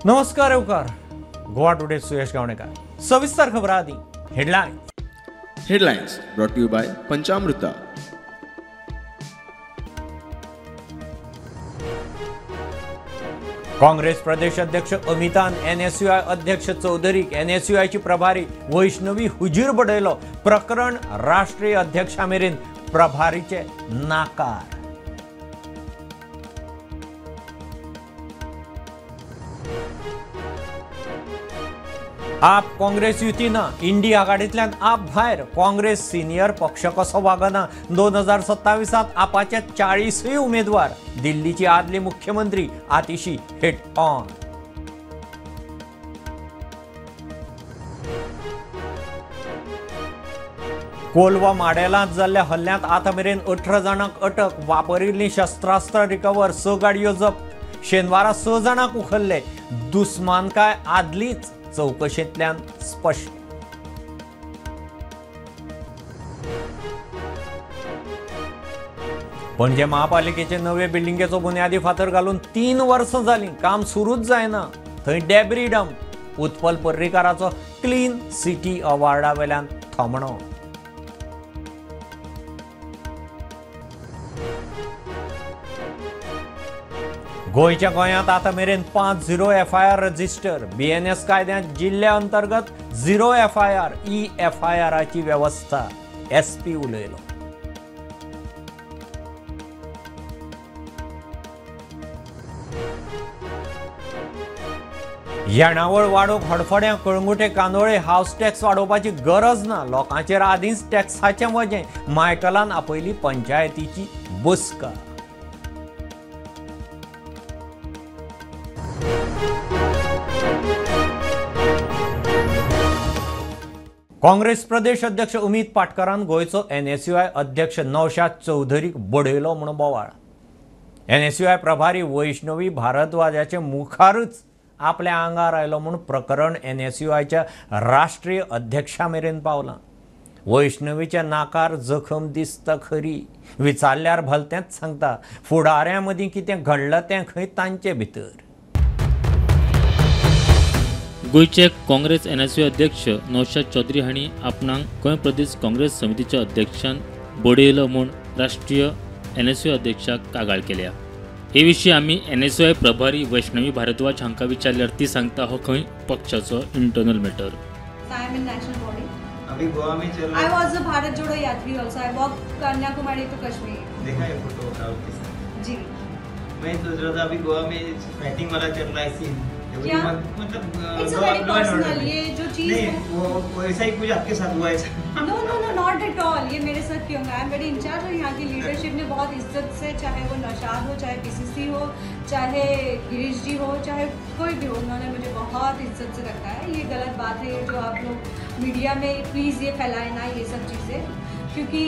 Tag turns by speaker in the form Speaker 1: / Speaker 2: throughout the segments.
Speaker 1: नमस्कार येवकार गोवा टुडे सुयश गावणेकर. सविस्तर खबरां आदी headline.
Speaker 2: Headlines brought to you by Panchamruta.
Speaker 1: Congress Pradesh अध्यक्ष अमितान एनएसयूआय अध्यक्ष चौधरीक एनएसयूआयची प्रभारी वैष्णवी हुजीर बडयलो. प्रकरण राष्ट्रीय अध्यक्षा मेरेन प्रभारीचे नाकार. आप काँग्रेस युती ना, इंडी आघाडींतल्यान आप भायर. काँग्रेस सिनियर पक्ष कसो वागना. 2027 आपाचे 40 उमेदवार. दिल्लीची आदली मुख्यमंत्री आतिशी हिट ऑन. कोलवा माडेलांत जाल्ल्या हल्ल्यांत आतां मेरेन 18 जाणांक अटक. वापरिल्लीं शस्त्रास्त्रां रिकवर, 6 गाडयो जप्त. शेनवारा 6 जाणांक उखल्ले. दुस्मानकाय आदलीच चौकशेंतल्यान स्पश्ट. पणजे महापालिकेचे नवे बिल्डिंगेचो बुन्यादी फातर घालून 3 वर्सां जालीं, काम सुरूच जायना. थंय डेब्री डंप. उत्पल पर्रीकाराचो क्लीन सिटी अवॉर्डा वेल्यान थोमणो. गोंयच्या गोंयांत आतां मेरेन 5-0 एफआयआर रजिस्टर. बीएनएस कायद्यांत जिल्ल्या अंतर्गत 0 एफआयआर ई एफआयआराची वेवस्था. एसपी उलयलो. येणावळ वाडोवंक हडफड्यां, कळंगुटे, कांदोळे हावस टॅक्स वाडोवपाची गरज ना. लोकांचेर आदींच टॅक्साचें वजें. मायकलान आपयली पंचायतीची बसका. काँग्रेस प्रदेश अध्यक्ष अमित पाटकरान गोंयचो एनएसयूआय अध्यक्ष नौशाद चौधरीक बडयलो म्हूण बोवाळ. एनएसयूआय प्रभारी वैष्णवी भारद्वाजाचे मुखारूच आपल्या आंगार आयलो म्हूण प्रकरण एनएसयूआयच्या राष्ट्रीय अध्यक्षा मेरेन पावलां. वैष्णवीच्या नाकार जखम दिसता खरी, विचारल्यार भलतेंच सांगता. फुडाऱ्यां मदीं कितें घडलां तें खंय तांचे भितर.
Speaker 3: गोंयचे काँग्रेस एनएसयू अध्यक्ष नौशाद चौधरी हांणी आपणाक गोंय प्रदेश काँग्रेस समितीच्या अध्यक्षान बडयलो म्हूण राष्ट्रीय एनएसयू अध्यक्षाक कागाळ केल्या. हे विशीं आमी एनएसयूआय प्रभारी वैष्णवी भारद्वाज हांकां विचारल्यार ती सांगता हो खंय पक्षाचो इंटरनल मॅटर.
Speaker 4: अभी गोवा में चल रहा है.
Speaker 5: I was a Bharat Jodo Yatri also. I walked Kanyakumari to Kashmir.
Speaker 4: देखा है फोटो राहुल के साथ?
Speaker 5: जी.
Speaker 4: मैं सोच रहा था अभी गोवा में फाइटिंग वाला चल रहा है सीन.
Speaker 5: क्या?
Speaker 4: मतलब
Speaker 5: it's very personal. ये जो चीज
Speaker 4: नहीं, वो ऐसा ही कुछ आपके साथ हुआ है?
Speaker 5: No no no, not at all. ये मेरे साथ क्यों? I am very in charge और यहाँ की लीडरशिप ने बहुत इज्जत से, चाहे वो नौशाद हो, चाहे पीसीसी हो, चाहे गिरीश जी हो, चाहे कोई भी हो, उन्होंने मुझे बहुत इज्जत से रखा है. ये गलत बात है जो आप लोग मीडिया में प्लीज़ ये फैलाए ना ये सब चीज़ें, क्योंकि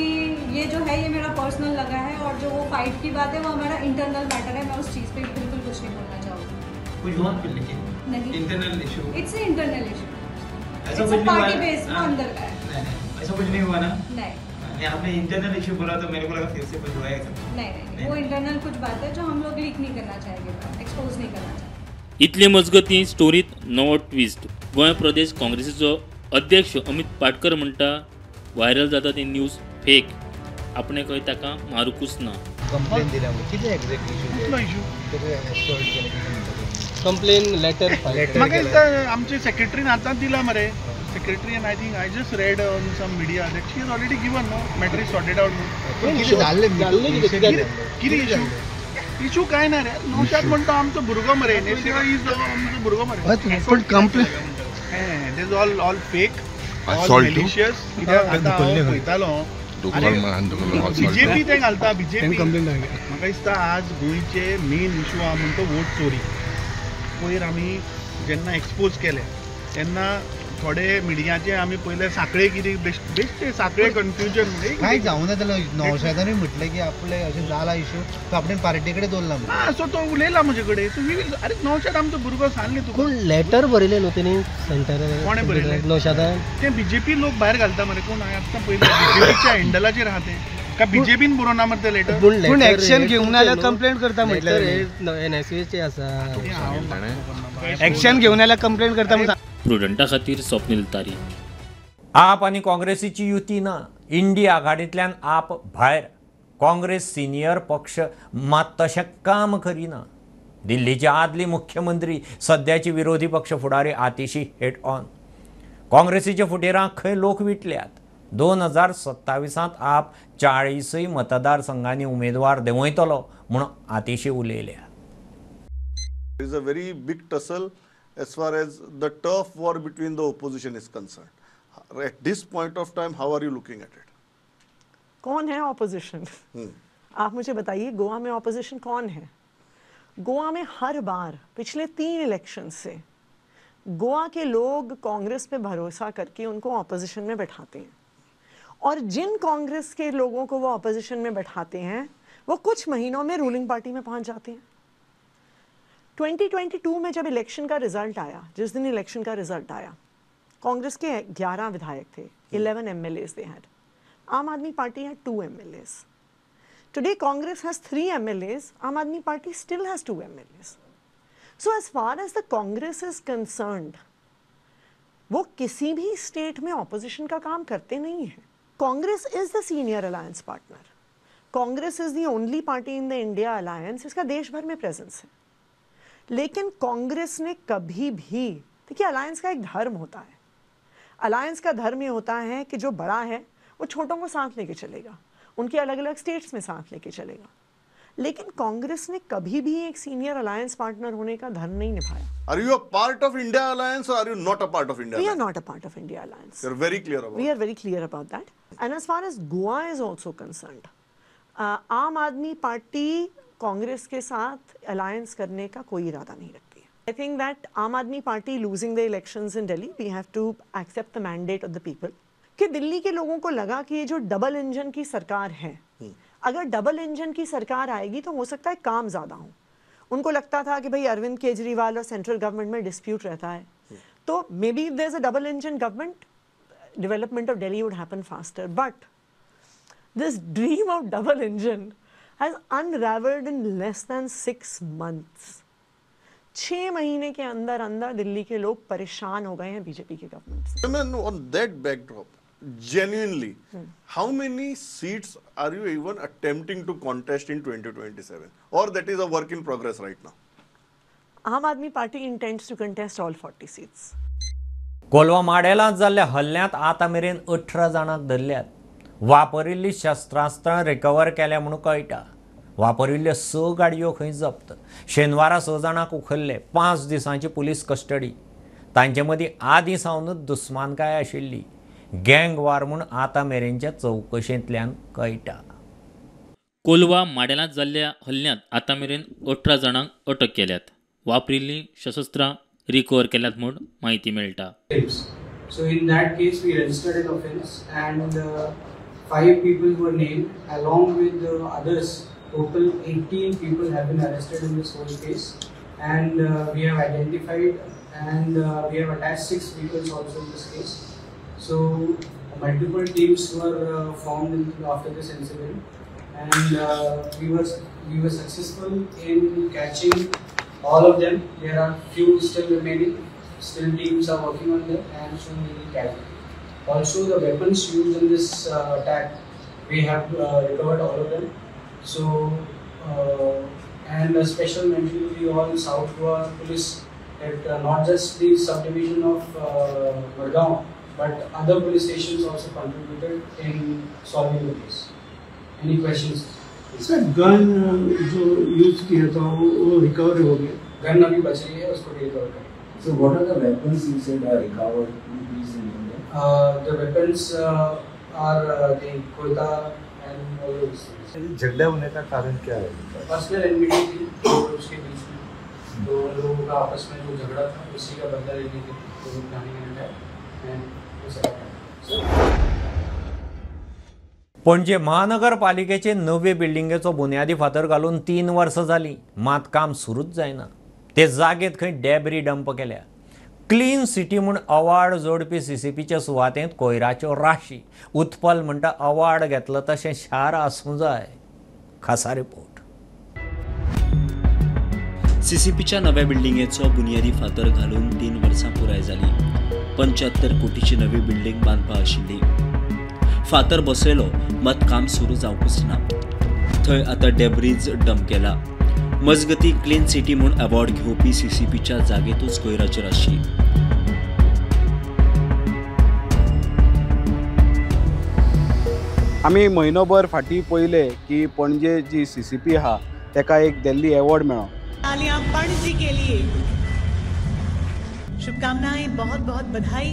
Speaker 5: ये जो है ये मेरा पर्सनल लगा है और जो वो फाइट की बात है वो हमारा इंटरनल मैटर है. मैं उस चीज़ पर बिल्कुल कुछ नहीं बोलना चाहूँगी.
Speaker 4: कुछ हुआ फिर लेकिन
Speaker 5: नहीं,
Speaker 4: internal issue.
Speaker 5: It's a internal issue.
Speaker 4: ऐसा
Speaker 5: कुछ पार्टी बेस में अंदर का है.
Speaker 4: नहीं नहीं, ऐसा कुछ नहीं हुआ ना?
Speaker 5: नहीं
Speaker 4: नहीं, आपने इंटरनल इशू बोला तो मेरे को लगा फिर से कुछ हुआ है ऐसा.
Speaker 5: नहीं नहीं, वो इंटरनल कुछ बात है जो हम लोग लीक नहीं करना चाहेंगे, एक्सपोज नहीं करना चाहेंगे.
Speaker 3: इतले मजगतीं स्टोरीत नवो ट्विस्ट. गोंय प्रदेश काँग्रेसीचो अध्यक्ष अमित पाटकर म्हणटा व्हायरल जाता ती न्यूज फेक, आपणे खंय ताका मारूंकूच ना.
Speaker 6: कंप्लेन दिल्या कितें एक्झॅक्ट इशू?
Speaker 7: कंप्लेन लेटर
Speaker 8: म्हाका दिसता आमचे सेक्रेटरीन आतां दिला मरे. Secretary and I think I just read on some media that she has already given no matter is sorted out.
Speaker 6: कितें जाल्लें?
Speaker 8: कितें इशू? इशू कांय ना रे. नौशाद म्हणटा आमचो भुरगो मरे, एनएसयूआय is आमचो भुरगो मरे.
Speaker 6: पूण complain
Speaker 8: this all all fake, all malicious. कित्याक आतां हांव पळयतालो बीजेपी तें घालता. बीजेपी म्हाका दिसता आज गोंयचे मेन इशू आहा म्हणटा वोट चोरी. पयर आमी जेन्ना एक्सपोज केले तेन्ना थोडे मिडियाचे आमी पयले साखळे कितें बेश्टे साखळे कन्फ्युजन
Speaker 6: कांय जावना जाल्यार नौशादानूय म्हटलें की आपले अशें जाला इशू, तो आपणे पार्टी कडेन दवरला.
Speaker 8: आं, सो तो उलयला म्हजे कडेन. So we will. अरे नौशाद आमचो भुरगो सांगले तुका.
Speaker 7: कोण लेटर बरयलें न्हू तेणी सेंटरान?
Speaker 8: कोणें बरयलें?
Speaker 7: नौशादान.
Speaker 8: ते बीजेपी लोक भायर घालता मरे. कोण आतां पयले बीजेपीच्या हँडलाचेर आहा ते. काय बीजेपीन बरोवन ना मरे ते लेटर?
Speaker 7: पूण एक्शन घेवंक ना जाल्यार कंप्लेंट करता म्हटलें. एनएसयूचे आसा एक्शन घेवन जाल्यार कंप्लेंट करता म्हणटा.
Speaker 3: प्रुडंटा खातीर स्वप्नील तारी.
Speaker 1: आप आनी काँग्रेसीची युती ना, इंडी आघाडींतल्यान आप भायर. काँग्रेस सिनियर पक्ष मात तशें काम करिना. दिल्लीचे आदली मुख्यमंत्री सद्याची विरोधी पक्ष फुडारी आतिशी हेड ऑन. काँग्रेसीच्या फुडेरांक खंय लोक विटल्यात. 2027 आप 40 मतदारसंघांनी उमेदवार देंवयतलो म्हूण Atishi उलयल्या.
Speaker 9: Is a very big tussle as far as the turf war between the opposition is concerned. At this point of time, how are you looking at it?
Speaker 10: कौन है ऑपोजिशन? आप मुझे बताइए, गोवा में ऑपोजिशन कौन है? गोवा में हर बार पिछले 3 इलेक्शन से Goa K लोग Congress pay भरोसा करके उनको ऑपोजिशन में बैठाते हैं, और जिन कांग्रेस के लोगों को वो ऑपोजिशन में बैठाते हैं वो कुछ महीनों में रूलिंग पार्टी में पहुंच जाते हैं। 2022 में जब इलेक्शन का रिजल्ट आया, जिस दिन इलेक्शन का रिजल्ट आया, कांग्रेस के 11 विधायक थे, 11 MLAs they had. Aam Aadmi Party had 2 MLAs. Today Congress has 3 MLAs, Aam Aadmi Party still has 2 MLAs. So as far as the Congress is concerned, वो किसी भी स्टेट में ऑपोजिशन का काम करते नहीं हैं. Congress is the senior alliance partner. Congress is the only party in the India alliance इसका देश भर में प्रेजेंस है. लेकिन कांग्रेस ने कभी भी, देखिए अलायंस का एक धर्म होता है, अलायंस का धर्म ये होता है कि जो बड़ा है वो छोटों को साथ लेके चलेगा, उनके अलग अलग स्टेट्स में साथ लेके चलेगा. लेकिन कांग्रेस ने कभी भी एक सीनियर अलायंस पार्टनर होने का धर्म नहीं निभाया.
Speaker 9: Are you a part of India Alliance or are you not a part of India?
Speaker 10: We are not a part of India Alliance.
Speaker 9: You are very clear about.
Speaker 10: We are very clear about that. And as far as Goa is also concerned, Aam Aadmi Party Congress K साथ alliance करने का कोई इरादा नहीं रखती है. I think that Aam Aadmi Party losing the elections in Delhi, we have to accept the mandate of the people. कि दिल्ली K लोगों को लगा कि ये जो डबल इंजन की सरकार है, अगर डबल इंजन की सरकार आएगी तो हो सकता है काम ज़्यादा हो. उनको लगता था कि भाई अरविंद केजरीवाल और सेंट्रल गवर्नमेंट में डिस्प्यूट रहता है, तो maybe if there is a double engine government, development of Delhi would happen faster. But this dream of double engine has unravelled in less than 6 months. 6 महीने के अंदर अंदर दिल्ली के लोग परेशान हो गए हैं BJP K government Se.
Speaker 9: On that backdrop, genuinely, how many seats are you even attempting to contest in 2027? Or that is a work in progress right now?
Speaker 10: Aam Aadmi Party intends to contest all 40 seats.
Speaker 1: Colva माडेलांत जाल्ल्या हल्ल्यांत आतां मेरेन 18 जाणांक धरल्यात. वापरिल्ली शस्त्रास्त्रां recover केल्या म्हूण कळटा. वापरिल्ल्यो 6 गाडयो खंय जप्त. शेनवारा 6 जाणांक उखल्ले. 5 दिसांची पुलीस कस्टडी. तांचे मदीं आदीं सावनूच दुस्मानकाय आशिल्ली. गँग वार म्हूण आतां मेरेनच्या चवकशेंतल्यान कळटा.
Speaker 3: कोलवा माडेलांत जाल्ल्या हल्ल्यांत आतां मेरेन 18 जाणांक अटक केल्यात. वापरिल्लीं शस्त्रां रिकवर केल्यात म्हूण म्हायती मेळटा.
Speaker 11: So in that case we registered an offence and 5 people were named along with others. Total 18 people have been arrested in this whole case, and we have identified and we have attached 6 vehicles also in this case. So multiple teams were formed after this incident, and we were successful in catching all of them. There are few still remaining. Still teams are working on them, and soon we will catch them. Also, the weapons used in this attack, we have recovered all of them. So, and a special mention to the all South Goa police that not just the subdivision of Madgaon, but other police stations also contributed in solving the case. Any questions?
Speaker 12: Sir, gun जो use किया था वो recover हो Gaya?
Speaker 11: Gun अभी बच रही है, उसको recover करें.
Speaker 13: So what are the weapons you said are recovered? Please name them.
Speaker 11: The weapons are the Koita and all those things.
Speaker 13: झगड़ा होने का कारण क्या है?
Speaker 11: पर्सनल एनमिटी थी तो उसके बीच में, तो लोगों का आपस में जो झगड़ा था उसी का बदला लेने के लिए प्लानिंग एंड
Speaker 1: पणजे महानगरपालिकेचे नवे बिल्डिंगेचो बुन्यादी फातर घालून 3 वर्सां जालीं, मात काम सुरूच जायना. ते जागेत खंय डेब्री डंप केल्या. क्लीन सिटी म्हूण अवॉर्ड जोडपी सीसीपीच्या सुवातेंत कोयराच्यो राशी. उत्पल म्हणटा अवॉर्ड घेतलो तशें शार आसूं जाय. खासा रिपोर्ट.
Speaker 14: सीसीपीच्या नव्या बिल्डिंगेचो बुनियादी फातर घालून 3 वर्सां पुराय जाली. 75 कोटीची नवी बिल्डिंग बांदपा आशिल्ली. फातर बसयलो मात काम सुरू जावंकूच ना. थंय आतां डेब्रीज डंप केला. मजगती क्लीन सिटी म्हूण अवॉर्ड घेवपी सीसीपीच्या जागेतूच कोयराची राशी.
Speaker 15: आमी म्हयनोभर फाटीं पळयलें की पणजे जी सीसीपी आहा तेका एक दिल्ली अवॉर्ड मेळ्ळो.
Speaker 16: तालियां पणजी के लिए, शुभकामनाएं, बहुत बहुत बधाई.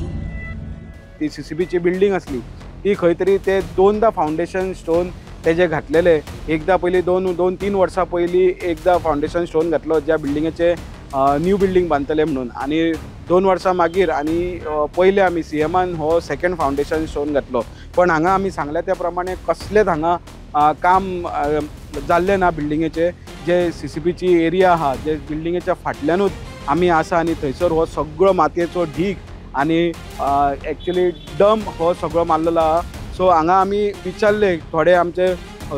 Speaker 15: ती सीसीपीची बिल्डिंग आसली ती खंय तरी ते दोनदा फावंडेशन स्टोन तेजे घातलेले. एकदा पयलीं 2-3 वर्सां पयलीं एकदा फावंडेशन स्टोन घातलो ज्या बिल्डिंगेचे न्यू बिल्डिंग बांदतले म्हणून, आनी 2 वर्सां मागीर आनी पयले आमी सीएमान हो सेकंड फावंडेशन स्टोन घातलो. पण हांगा आमी सांगल्या त्या प्रमाणे कसलेच हांगा काम जाल्लें ना बिल्डिंगेचे. जे सीसीपीची एरिया आहा जे बिल्डिंगेच्या फाटल्यानूच आमी आसा आनी थंयसर हो सगळो मातयेचो ढीक आनी एक्चुअली डंप हो सगळो मारलेलो आहा. सो हांगा आमी विचारले थोडे आमचे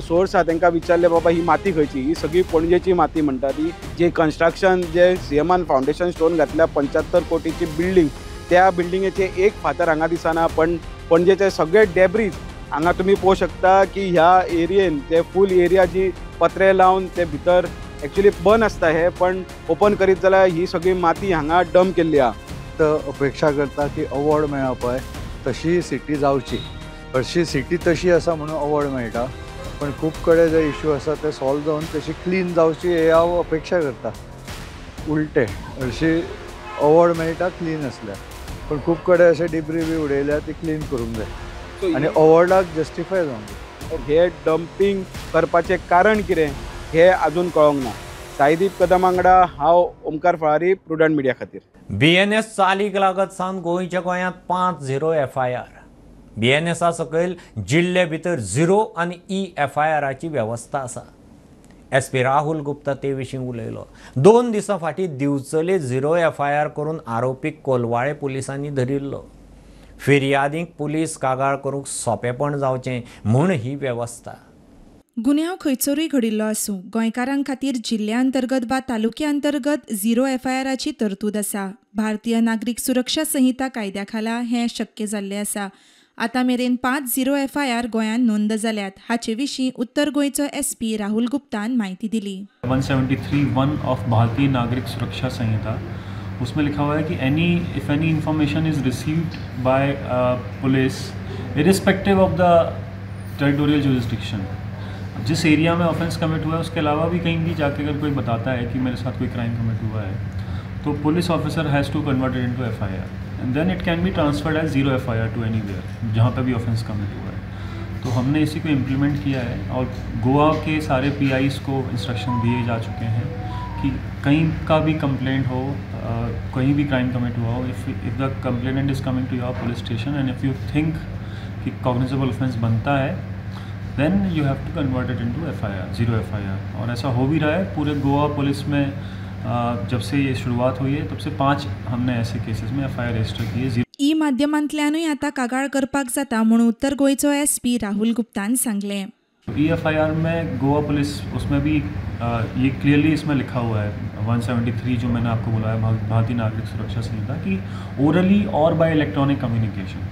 Speaker 15: सोर्स आहा तांकां विचारले बाबा ही माती खंयची, ही सगळी पणजेची माती म्हणटा ती. जे कन्स्ट्रक्शन जे सीएमान फावंडेशन स्टोन घातल्या 75 कोटीची बिल्डींग, त्या बिल्डिंगेचे एक फातर हांगा दिसना. पण पणजेचे सगळे डेब्रीज हांगा तुमी पळोवंक शकता की ह्या एरियेन ते फूल एरिया जी पत्रे लावन ते भितर एक्चुअली बंद आसता हे, पण ओपन करीत जाल्यार ही सगळी माती हांगा डंप केल्ली आहा.
Speaker 17: तर अपेक्षा करता की अवॉर्ड मेळ्ळा पळय तशी सिटी जावची. हरशी सिटी तशी आसा म्हणून अवॉर्ड मेळटा, पण खूब कडेन जे इश्यू आसा ते सॉल्व जावन तशी क्लीन जावची हे हांव अपेक्षा करता. उलटे हरशी अवॉर्ड मेळटा क्लीन आसल्यार, पण खूब कडेन अशे डिब्री बी उडयल्या ती क्लीन करूंक जाय आनी अवॉर्डाक जस्टिफाय जावंक जाय.
Speaker 15: हे डंपींग करपाचें कारण कितें हें अजून कळोंक ना. साईदीप कदम वांगडा हांव ओमकार फळारी, प्रुडंट मिडिया खातीर.
Speaker 1: बीएनएस चालीक लागत सावन गोंयच्या गोंयांत 5-0 एफआयआर. बीएनएसा सकयल जिल्ले भितर 0 आनी ई एफआयआराची वेवस्था आसा. एसपी राहुल गुप्ता ते विशीं उलयलो. 2 दिसां फाटीं दिवचले 0 एफआयआर करून आरोपीक कोलवाळे पुलिसांनी धरिल्लो. फिर्यादींक पुलीस कागाळ करूंक सोंपेपण जावचें म्हूण ही वेवस्था.
Speaker 18: गुन्यांव खंयसरूय घडिल्लो आसूं, गोंयकारां खातीर जिल्ल्या अंतर्गत वा तालुक्या अंतर्गत 0 एफआयआराची तरतूद आसा. भारतीय नागरीक सुरक्षा संहिता कायद्या खाला हें शक्य जाल्लें आसा. आतां मेरेन 5-0 एफआयआर गोंयांत नोंद जाल्यात. हाचे विशीं उत्तर गोंयचो एसपी राहुल गुप्तान म्हायती दिली.
Speaker 19: 173(1) ऑफ भारतीय नागरिक सुरक्षा संहिता, उसमें लिखा हुआ है कि any if any information is received by police irrespective of the territorial jurisdiction, जिस एरिया में ऑफेंस कमिट हुआ है उसके अलावा भी कहीं भी जाके अगर कोई बताता है कि मेरे साथ कोई क्राइम कमिट हुआ है, तो police officer has to convert it into FIR and then it can be transferred as 0 FIR to anywhere जहाँ पे भी ऑफेंस कमिट हुआ है. तो हमने इसी को इम्प्लीमेंट किया है और गोवा के सारे PIs को इंस्ट्रक्शन दिए जा चुके हैं कि कहीं का भी कंप्लेंट हो, कहीं भी क्राइम कमिट हुआ हो, if the complainant is coming to your police station and if you think कि कॉग्निजेबल ऑफेंस बनता है, then you have to convert it into FIR, 0 FIR. और ऐसा हो भी रहा है. पूरे गोवा पुलिस में जब से ये शुरुआत हुई है तब से 5 हमने ऐसे केसेस में एफआईआर रजिस्टर किए.
Speaker 18: ई माध्यमांतल्यानूय आतां कागाळ करपाक जाता म्हूण उत्तर गोंयचो एसपी राहुल गुप्तान सांगलें.
Speaker 19: ई एफआईआर में गोवा पुलिस उसमें भी ये क्लियरली इसमें लिखा हुआ है 173 जो मैंने आपको बोला है भारतीय नागरिक सुरक्षा संहिता कि ओरली और बाय इलेक्ट्रॉनिक कम्युनिकेशन.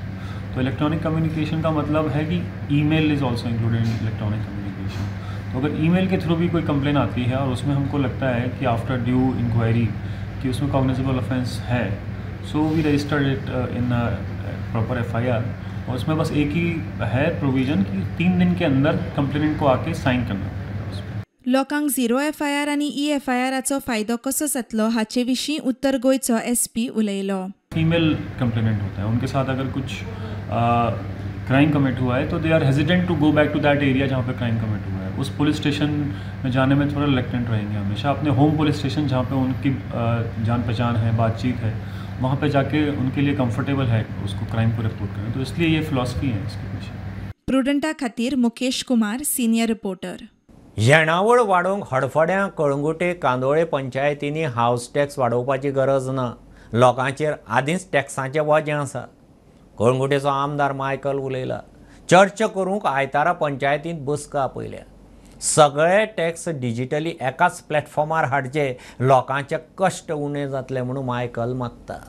Speaker 19: तो इलेक्ट्रॉनिक कम्युनिकेशन का मतलब है कि email is also included in electronic communication. तो अगर ईमेल के थ्रू भी कोई कंप्लेन आती है और उसमें हमको लगता है कि आफ्टर ड्यू इंक्वायरी कि उसमें कॉग्निजेबल ऑफेंस है, so we registered it in proper FIR. और उसमें बस एक ही है प्रोविज़न कि 3 दिन के अंदर कंप्लेनेंट को आके साइन करना पड़ेगा. उसमें
Speaker 18: लोकांक 0 एफआईआर आनी ई एफआईआराचो फायदो कसो जातलो हाचे विशीं उत्तर गोंयचो एसपी उलयलो.
Speaker 19: फीमेल कंप्लेनेंट होता है, उनके साथ अगर कुछ क्राइम कमिट हुआ है तो they are hesitant to go back to that area जहाँ पे क्राइम कमिट हुआ है. उस पुलिस स्टेशन में जाने में थोड़ा रिलेक्टेंट रहेंगे हमेशा. अपने होम पुलिस स्टेशन जहाँ पे उनकी जान पहचान है, बातचीत है, वहाँ पे जाके उनके लिए कंफर्टेबल है उसको क्राइम को रिपोर्ट करना. तो इसलिए ये फिलॉसफी है इसके पीछे.
Speaker 18: प्रुडंटा खातीर मुकेश कुमार, सिनियर रिपोर्टर.
Speaker 1: येणावळ वाडोवंक हडफड्यां, कळंगुटे, कांदोळे पंचायतींनी हावस टॅक्स वाडोवपाची गरज ना. लोकांचेर आदींच टॅक्सांचें वजें आसा. कळंगुटेचो आमदार मायकल उलयला. चर्चा करूंक आयतारा पंचायतींत बसका आपयल्या. सगळे टॅक्स डिजिटली एकाच प्लॅटफॉर्मार हाडचे, लोकांचे कश्ट उणे जातले म्हणून मायकल मागता.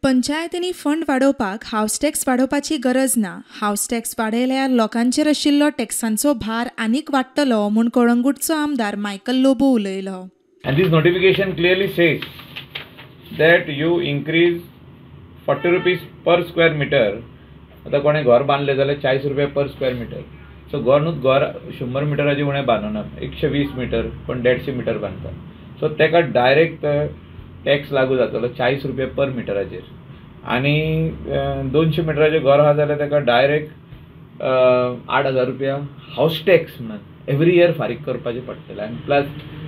Speaker 18: पंचायतींनी फंड वाडोवपाक हावस टॅक्स वाडोवपाची गरज ना. हावस टॅक्स वाडयल्यार लोकांचेर आशिल्लो टॅक्सांचो भार आनीक वाडटलो म्हूण कळंगूटचो आमदार मायकल लोबो उलयलो.
Speaker 20: And this notification clearly says that you increase 40 rupees per square meter. आतां कोणें घर बांदलें जाल्यार 40 रुपया पर स्क्वेअर मिटर. सो घर न्हू घर 100 मिटराचें उणें बांदना, 120 मिटर कोण 150 मिटर बांदता. सो ताका डायरेक्ट टॅक्स लागू जातलो 40 रुपया पर मिटराचेर. आनी 200 मिटराचें घर आसा जाल्यार ताका डायरेक्ट 8,000 रुपया हावस टॅक्स म्हणून एवरी इयर फारीक करपाचें पडटलें. आनी प्लस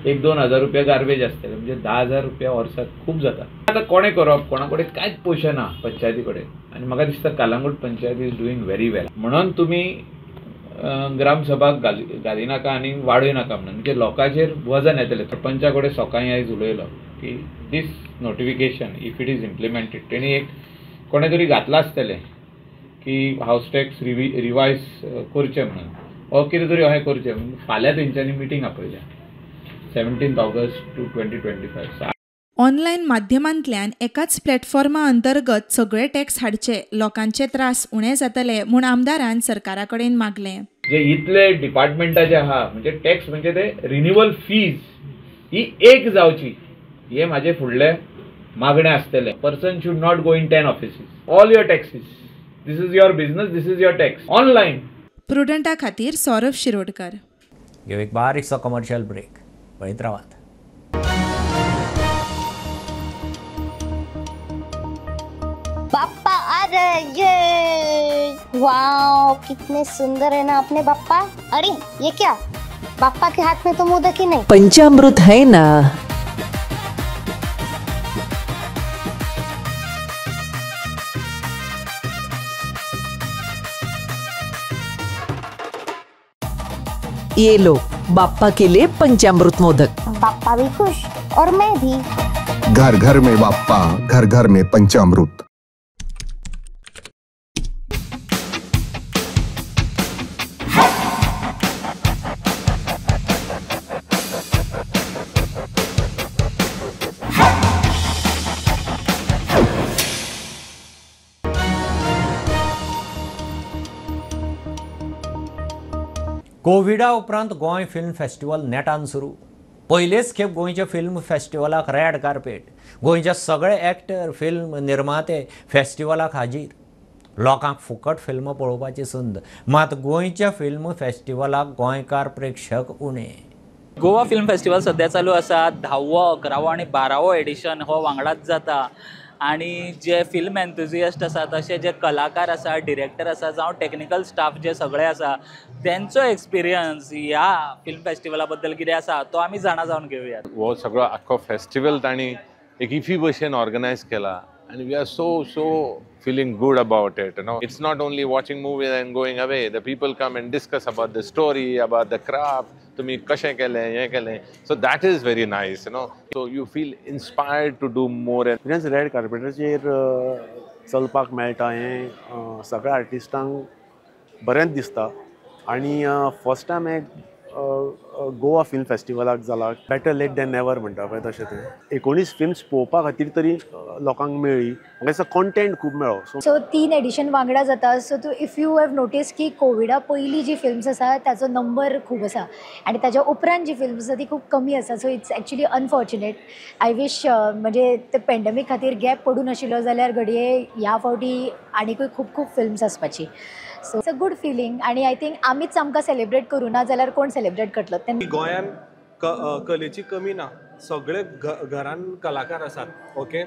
Speaker 20: 1-2 हजार रुपया गार्बेज आसतलें, म्हणजे 10,000 रुपया वर्साक खूब जाता. आतां कोणें करप, कोणा कडेन कांयच पयशे ना पंचायती कडेन. आनी म्हाका दिसता Calangute panchayat is doing very well. म्हणून तुमी ग्रामसभा घालिनाका आनी वाडय नाका म्हणून, म्हणजे लोकांचेर वजन येतलें. सरपंचा कडेन सकाळीं आयज उलयलो की this notification if it is implemented, तेणी एक कोणें तरी घातलां आसतलें की हावस टॅक्स रिवायज करचें म्हणून ओ कितें तरी अशें करचें म्हणून. फाल्यां तेंच्यांनी मिटींग आपयल्या 17 ऑगस्ट 2025.
Speaker 18: ऑनलायन माध्यमांतल्यान एकाच प्लॅटफॉर्मा अंतर्गत सगळे टॅक्स हाडचे, लोकांचे त्रास उणे जातले म्हूण आमदारान सरकारा कडेन मागलें.
Speaker 20: जे इतले डिपार्टमेंटाचे आहा म्हणजे टॅक्स म्हणजे ते रिन्युअल फीज ही एक जावची, हे म्हाजे फुडले मागणें आसतलें. Person should not go in 10 offices. All your taxes, this is your business, this is your tax online.
Speaker 18: प्रुडंटा खातीर सौरभ शिरोडकर.
Speaker 1: घेऊ एक बारीकसो कमर्शियल ब्रेक, पळयत रावात.
Speaker 21: बाप्पा आ रहे, ये वाओ कितने सुंदर है ना अपने बाप्पा. अरे ये क्या, बाप्पा के हाथ में तो मोदक ही नहीं.
Speaker 22: पंचामृत है ना. ये लो बाप्पा के लिए पंचामृत मोदक.
Speaker 21: बाप्पा भी खुश और मैं भी.
Speaker 23: घर घर में बाप्पा, घर घर में पंचामृत.
Speaker 1: कोविडा उपरांत गोंय फिल्म फेस्टिवल नेटान सुरू. पयलेच खेप गोंयच्या फिल्म फेस्टिवलाक रेड कार्पेट. गोंयचे सगळे एक्टर, फिल्म निर्माते फेस्टिवलाक हाजीर. लोकांक फुकट फिल्मां पळोवपाची संद. मात गोंयच्या फिल्म फेस्टिवलाक गोंयकार प्रेक्षक उणे.
Speaker 24: गोवा फिल्म फेस्टिवल सध्या चालू आसा. 10वो, 11वो आनी 12वो एडिशन हो वांगडाच जाता आनी जे फिल्म एन्थुजियस्ट आसा तशे जे कलाकार आसा, डिरेक्टर आसा जावं टेक्निकल स्टाफ जे सगळे आसा तेंचो एक्सपिरियन्स ह्या फिल्म फेस्टिवला बद्दल कितें आसा तो आमी जाणा जावन घेवया.
Speaker 25: हो सगळो आख्खो फेस्टिवल तांणी एक इफी भशेन ऑर्गनायज केला आनी we are so so feeling good about it. You know, it's not only watching movies and going away. The people come and discuss about the story, about the craft. तुम्ही कशें केलें, हें केलें. So that is very nice, you know. So you feel inspired to do more.
Speaker 26: And red कार्पेटाचेर चलपाक मेळटा हें सगळ्या आर्टिस्टांक बरेंच दिसता. आनी फर्स्ट टायम एक गोवा फिल्म फेस्टिवलाक जाला. बेटर लेट दॅन नेवर म्हणटा पळय तशें तें. 19 फिल्म्स पळोवपा खातीर तरी लोकांक मेळ्ळी. म्हाका दिसता कॉन्टेंट खूब मेळ्ळो.
Speaker 27: सो 3 एडिशन वांगडा जाता. सो तूं if you have notice की कोविडा पयलीं जी फिल्म्स आसा ताचो नंबर खूब आसा आनी ताच्या उपरांत जी फिल्म्स आसा ती खूब कमी आसा. So it's actually unfortunate. I wish म्हणजे ते पेंडेमीक खातीर गॅप पडूं नाशिल्लो जाल्यार घडये ह्या फावटी आनिकूय खूब खूब films आसपाची. So it's a good feeling आनी I think आमीच आमकां सेलिब्रेट करूं ना जाल्यार कोण सेलिब्रेट करतलो.
Speaker 28: गोंयान कलेची कमी ना, सगळे घरान कलाकार आसात. ओके,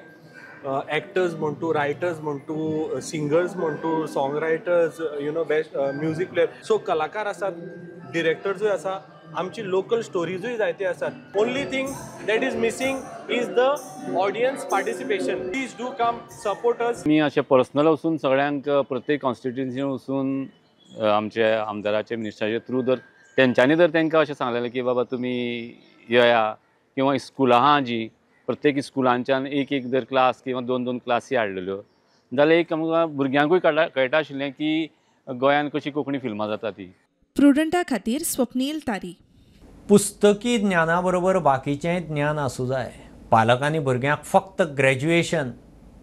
Speaker 28: एक्टर्स म्हण तूं, रायटर्स म्हण तूं, सिंगर्स म्हण तूं, song writers, you know, best music player. So कलाकार आसात, डिरेक्टर्सूय आसा, आमची लोकल स्टोरीजूय जायते आसात. Only thing that is missing is the audience participation. Please do come support us.
Speaker 29: आमी अशें पर्सनल वचून सगळ्यांक प्रत्येक कॉन्स्टिट्युएन्सीन वचून आमचे आमदाराचे मिनिस्टराचे थ्रू जर तेंच्यांनी जर तांकां अशें सांगलेलें की बाबा तुमी येया, किंवा स्कुलां आहा जी प्रत्येक स्कुलांच्यान एक एक जर क्लास किंवा दोन दोन क्लासी हाडलेल्यो जाल्यार एक आमकां भुरग्यांकूय कळटा आशिल्लें की गोंयांत कशी कोंकणी फिल्मां जाता ती.
Speaker 18: प्रुडंटा खातीर स्वप्नील तारी.
Speaker 1: पुस्तकी ज्ञाना बरोबर बाकीचें ज्ञान आसूं जाय. पालकांनी भुरग्यांक फक्त ग्रॅज्युएशन,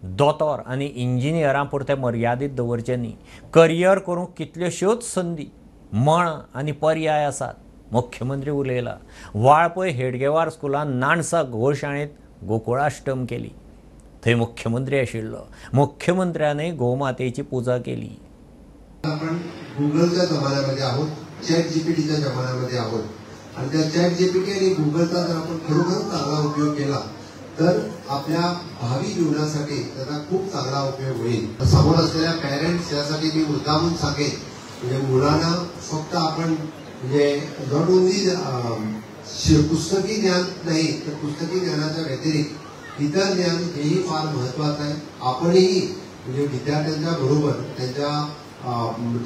Speaker 1: दोतोर आनी इंजिनियरां पुरतें मर्यादीत दवरचें न्ही. करियर करूंक कितल्योश्योच संदी, मळां आनी पर्याय आसात. मुख्यमंत्री उलयला. वाळपय हेडगेवार स्कुलान नाणसा गोशाळेंत गोकुळाष्टम केली. थंय मुख्यमंत्री आशिल्लो. मुख्यमंत्र्यानय गोमातेची पुजा केली.
Speaker 2: आपण गुगलच्या जमान्यामध्ये आहोत, चॅट जीपीटीच्या जमान्यामध्ये आहोत आणि त्या चॅट जीपीटी आणि गुगलचा जर आपण खरोखर चांगला उपयोग केला तर आपल्या भावी जीवनासाठी त्याचा खूप चांगला उपयोग होईल. समोर असलेल्या पॅरेंट्स यासाठी मी मुद्दामून सांगेन, म्हणजे मुलांना फक्त आपण म्हणजे not only पुस्तकी ज्ञान नाही तर पुस्तकी ज्ञानाच्या व्यतिरिक्त इतर ज्ञान हेही फार महत्त्वाचं आहे. आपणही म्हणजे विद्यार्थ्यांच्या बरोबर त्यांच्या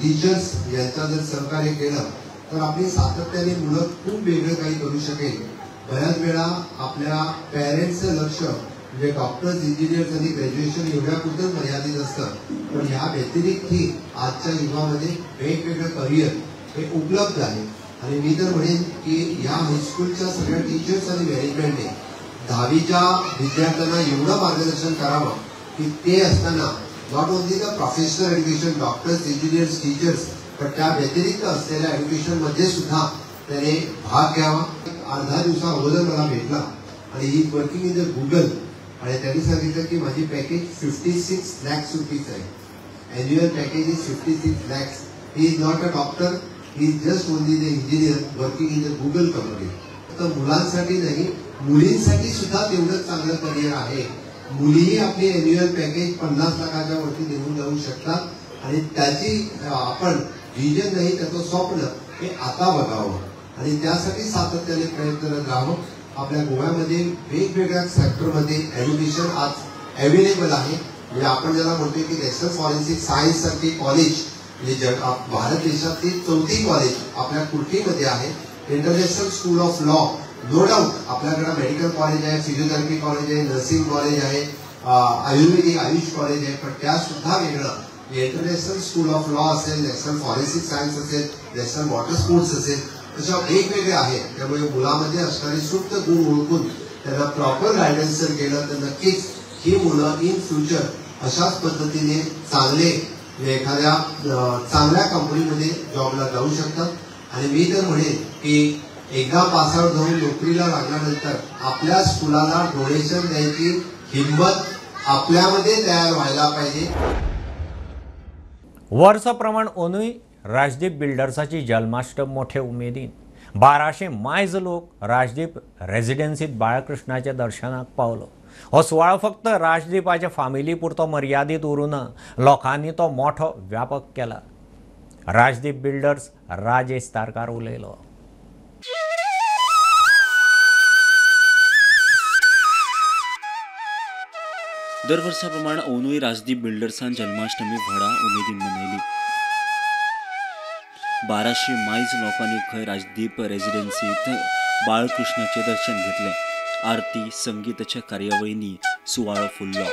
Speaker 2: टीचर्स यांचा जर सहकार्य केलं तर आपली सातत्याने मुलं खूप वेगळं काही करू शकेल. बऱ्याच वेळा आपल्या पॅरेंट्सचं लक्ष म्हणजे डॉक्टर्स, इंजिनियर्स आणि ग्रॅज्युएशन एवढ्यापुरतंच मर्यादित असतं, पण ह्या व्यतिरिक्तही आजच्या युगामध्ये वेगवेगळं करिअर हे उपलब्ध आहे. आणि मी तर म्हणेन की ह्या हायस्कूलच्या सगळ्या टीचर्स आणि मॅनेजमेंटने दहावीच्या विद्यार्थ्यांना एवढं मार्गदर्शन करावं की ते असताना not only the professional education, doctors, engineers, teachers, पण त्या व्यतिरिक्त असलेल्या एज्युकेशनमध्ये सुद्धा त्याने भाग घ्यावा. अर्धा दिवसा अगोदर मला भेटला आणि he working in the Google आणि त्यांनी सांगितलं की माझी पॅकेज 56 lakhs rupees आहे. Annual package is 56 lakhs. He is not a doctor, he is just only the engineer working in the Google company. तर मुलांसाठी नाही, मुलींसाठी सुद्धा तेवढंच चांगलं करिअर आहे. मुलीही आपली ॲन्युअल पॅकेज 50 लाखाच्या वरती घेऊन जाऊ शकतात आणि त्याची आपण विजन नाही, त्याचं स्वप्न हे आता बघावं आणि त्यासाठी सातत्याने प्रयत्नरत राहावं. आपल्या गोव्यामध्ये वेगवेगळ्या सेक्टरमध्ये एज्युकेशन आज अवेलेबल आहे. म्हणजे आपण ज्याला म्हणतोय की नॅशनल फॉरेन्सिक सायन्स सारखी कॉलेज म्हणजे भारत देशातली चौथी कॉलेज आपल्या कुर्टीमध्ये आहे. International school of law, no doubt आपल्याकडे मेडिकल कॉलेज आहे, फिजिओथेरपी कॉलेज आहे, नर्सिंग कॉलेज आहे, आयुर्वेदिक आयुष कॉलेज आहे, पण त्यासुद्धा वेगळं इंटरनॅशनल स्कूल ऑफ लॉ असेल, नॅशनल फॉरेन्सिक सायन्स असेल, नॅशनल वॉटर स्पोर्ट्स असेल, अशा वेगवेगळ्या आहेत. त्यामुळे मुलामध्ये असणारे सुप्त गुण ओळखून त्यांना प्रॉपर गायडन्स जर केलं तर नक्कीच ही मुलं इन फ्युचर अशाच पद्धतीने चांगले एखाद्या चांगल्या कंपनीमध्ये जॉबला जाऊ शकतात. आणि मी तर म्हणेन की एकदा पासआउट होऊन नोकरीला लागल्यानंतर आपल्या स्कुलाला डोनेशन द्यायची हिंमत आपल्यामध्ये तयार व्हायला पाहिजे.
Speaker 1: वर्साप्रमाण ओनूय राजदीप बिल्डर्साची जन्माष्टम मोठे उमेदीन 1200 मायज लोक राजदीप रेजिडेन्सीत बाळकृष्णाच्या दर्शनाक पावलो. हो सुवाळो फक्त राजदीपाच्या फामिली पुरतो मर्यादीत उरूं ना, लोकांनी तो मोठो व्यापक केला. राजदीप बिल्डर्स राजेश तारकार उलयलो.
Speaker 14: दर वर्साप्रमाण ओनूय राजदीप बिल्डर्सान जन्माष्टमी व्हडा उमेदीन मनयली. 1200 मायज लोकांनी खंय राजदीप रेजिडेन्सीत बाळकृष्णाचें दर्शन घेतलें. आरती संगीताच्या कार्यावळींनी सुवाळो फुल्लो.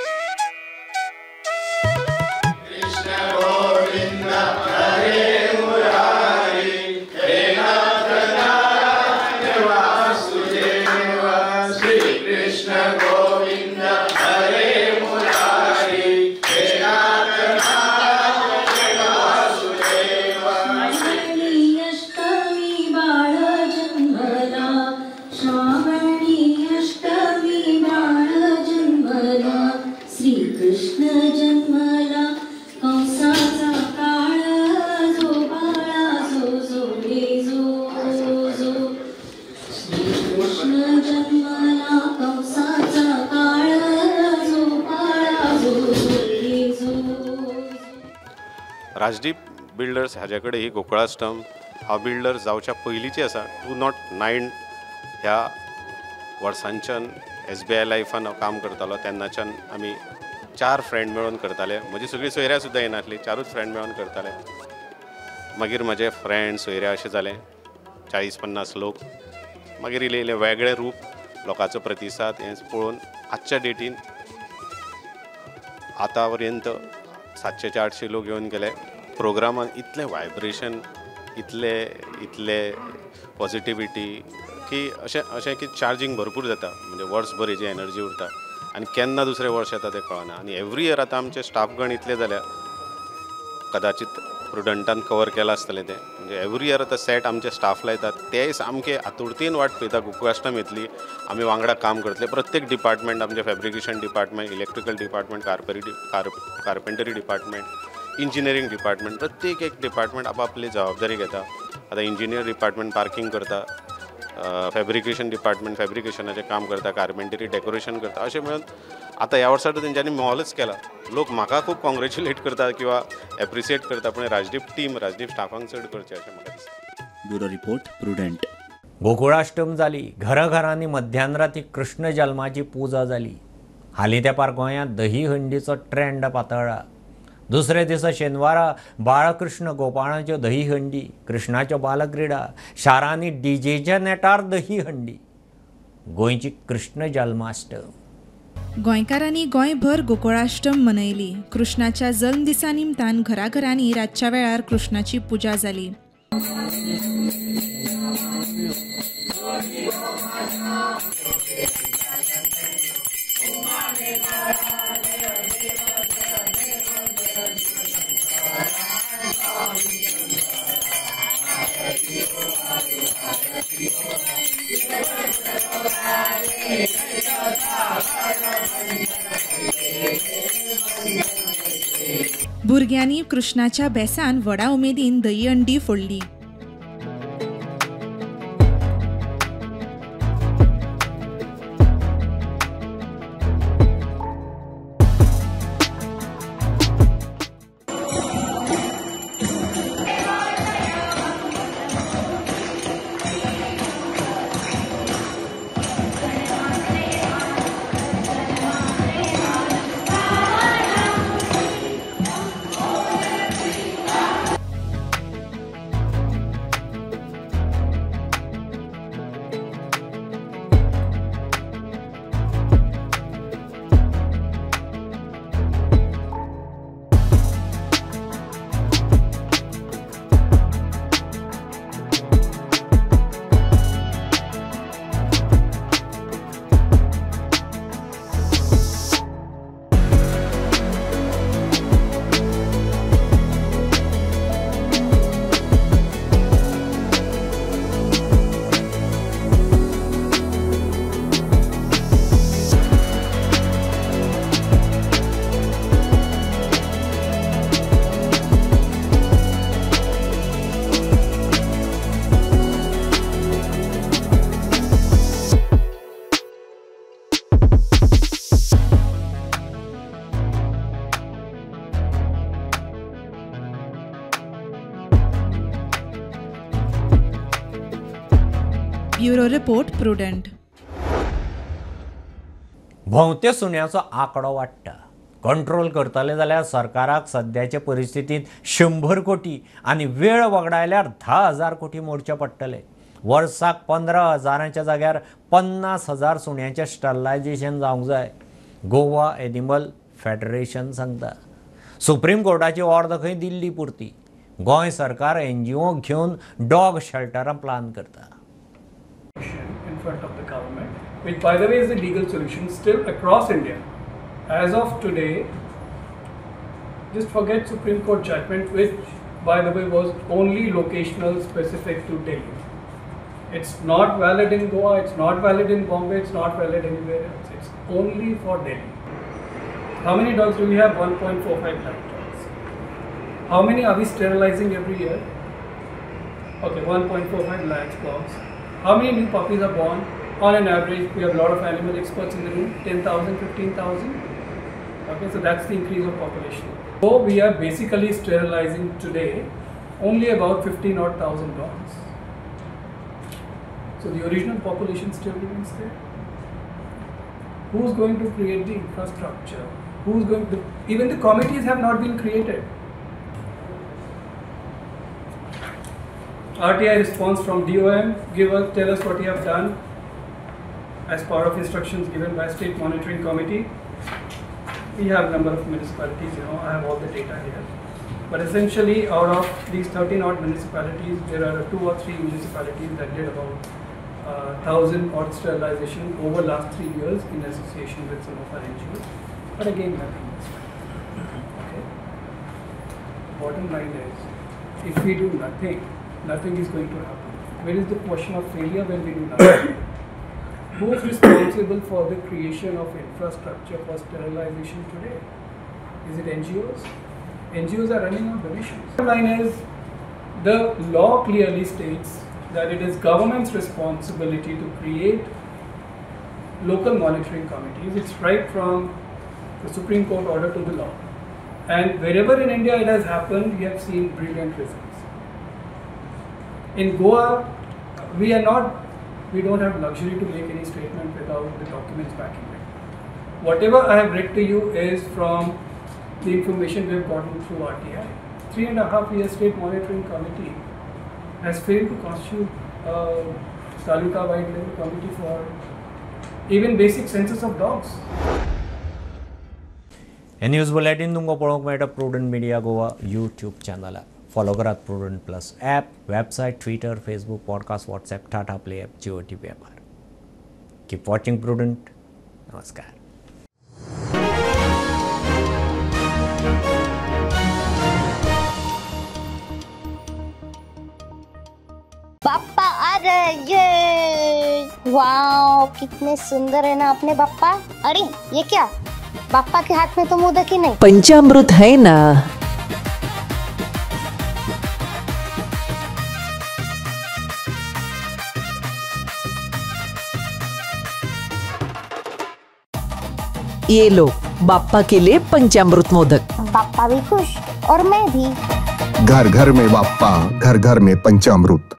Speaker 3: राजदीप बिल्डर्स हाजे कडेन ही गोकुळाष्टम हांव बिल्डर जावच्या पयलींची आसा. 2009 ह्या वर्सांच्यान SBI लायफान हांव काम करतालो. तेन्नाच्यान आमी 4 फ्रेंड मेळोन करताले. म्हजी सगळीं सोयऱ्यां सुद्दां येनासलीं, 4ूच फ्रेंड मेळोन करताले. मागीर म्हजे फ्रेंड सोयऱ्या अशें जालें 40-50 लोक. मागीर इल्लें इल्लें वेगळें रूप लोकांचो प्रतिसाद हें पळोवन आजच्या डेटीन आतां पर्यंत 700 ते 800 लोक येवन गेले. प्रोग्रामान इतलें वायब्रेशन, इतले इतले पॉजिटिविटी की अशें अशें की चार्जींग भरपूर जाता, म्हणजे वर्सभर हेजी एनर्जी उरता आनी केन्ना दुसरें वर्स येता तें कळना. आनी एवरी इयर आतां आमचे स्टाफगण इतले जाल्या, कदाचित प्रुडंटान कवर केलां आसतलें तें, म्हणजे एवरी इयर आतां सेट आमचे स्टाफ लायतात, तेय सामके आतुरतेन वाट पळयता गोकुळाश्टम येतली, आमी वांगडा काम करतले. प्रत्येक डिपार्टमेंट आमचें fabrication department, electrical department, carpentry department, engineering department, प्रत्येक एक डिपार्टमेंट आपापली जबाबदारी घेता. आतां इंजिनियर डिपार्टमेंट पार्किंग करता, फॅब्रिकेशन डिपार्टमेंट फॅब्रिकेशनाचें काम करता, कार्पेंटरी डेकोरेशन करता. अशें म्हणून आतां ह्या वर्सा तर तेंच्यांनी मॉलच केला. लोक म्हाका खूब कॉंग्रेच्युलेट करता किंवा एप्रिसिएट करता, पूण राजदीप टीम, राजदीप स्टाफांक चड करचें अशें म्हाका दिसता.
Speaker 14: Bureau report, Prudent.
Speaker 1: Gokulashtami जाली, घराघरांनी मध्यान राती कृष्ण जल्माची पुजा जाली. हालीं तेंपार गोंयांत दही हंडीचो ट्रेंड पातळ्ळा. दुसरे दिसा शेनवारा बाळकृष्ण गोपाळाच्यो दही हंडी, कृष्णाच्यो बालक्रिडा, शारांनी डीजेच्या नेटार दही हंडी. गोंयची कृष्ण जल्माष्टम.
Speaker 18: गोंयकारांनी गोंयभर गोकुळाष्टम मनयली. कृष्णाच्या जल्मदिसा निमतान घराघरांनी रातच्या वेळार कृष्णाची पुजा जाली. भुरग्यांनी कृष्णाच्या बेसान व्हडा उमेदीन दही अंडी फोडली. Bureau report, Prudent.
Speaker 1: भोंवते सुण्याचो आंकडो वाडटा. कंट्रोल करतले जाल्यार सरकाराक सद्याचे परिस्थितींत 100 कोटी आनी वेळ वगडायल्यार 10,000 कोटी मोडचे पडटले. वर्साक 15,000च्या जाग्यार 50,000 सुण्यांचें स्टरलायजेशन जावंक जाय, गोवा एनिमल फेडरेशन सांगता. सुप्रीम कोर्टाची ऑर्द खंय दिल्ली पुरती. गोंय सरकार एनजीओ घेवन डॉग शेल्टरां प्लान करता.
Speaker 4: In front of the government, which by the way is the legal solution still across India. As of today, just forget Supreme Court judgment, which by the way was only locational specific to Delhi. It's not valid in Goa, it's not valid in Bombay, it's not valid anywhere else. It's only for Delhi. How many dogs do we have? 1.45 lakh dogs. How many are we sterilizing every year? Okay, 1.45 lakh dogs. How many new puppies are born? On an average, we have a lot of animal experts in the room, 10,000, 15,000. Okay, so that's the increase of population. So we are basically sterilizing today only about 15 odd thousand dogs. So the original population still remains there. Who's going to create the infrastructure? Who's going to, even the committees have not been created. RTI response from DOM, give us, tell us what you have done. as part of instructions given by State Monitoring Committee. We have number of municipalities, you know, I have all the data here. But essentially, out of these 13 odd municipalities, there are 2 or 3 municipalities that did about 1,000 odd sterilization over last 3 years in association with some of our NGOs. But again, nothing is fine. Okay. Bottom line is, if we do nothing, nothing is going to happen. Where is the question of failure when we do nothing? Who is responsible for the creation of infrastructure for sterilization today? Is it NGOs? NGOs are running on donations. The bottom line is, the law clearly states that it is government's responsibility to create local monitoring committees. It's right from the Supreme Court order to the law. And wherever in India it has happened, we have seen brilliant results. In Goa, we don't have luxury to make any statement without the documents backing it. Whatever I have read to you is from the information we have gotten through RTI. 3.5 year State Monitoring Committee has failed to constitute a taluka-wide level committee for even basic census of dogs.
Speaker 1: Hey news bulletin तुमकां पळोवंक मेळटा Prudent Media Goa YouTube चॅनलार. Follow करात Prudent plus app, website, Twitter, Facebook, podcast, WhatsApp, Tata Play app, Jio TV ॲपार. Keep watching prudent. नमस्कार.
Speaker 21: बाप्पा आ रहे, ये wow कितने सुंदर है ना अपने बाप्पा. अरे ये क्या, बाप्पा के हाथ में तो मोदक ही नहीं.
Speaker 22: पंचामृत है ना. ये लो बाप्पा के लिए पंचामृत मोदक.
Speaker 21: बाप्पा भी खुश और मैं भी.
Speaker 23: घर घर में बाप्पा, घर घर में पंचामृत.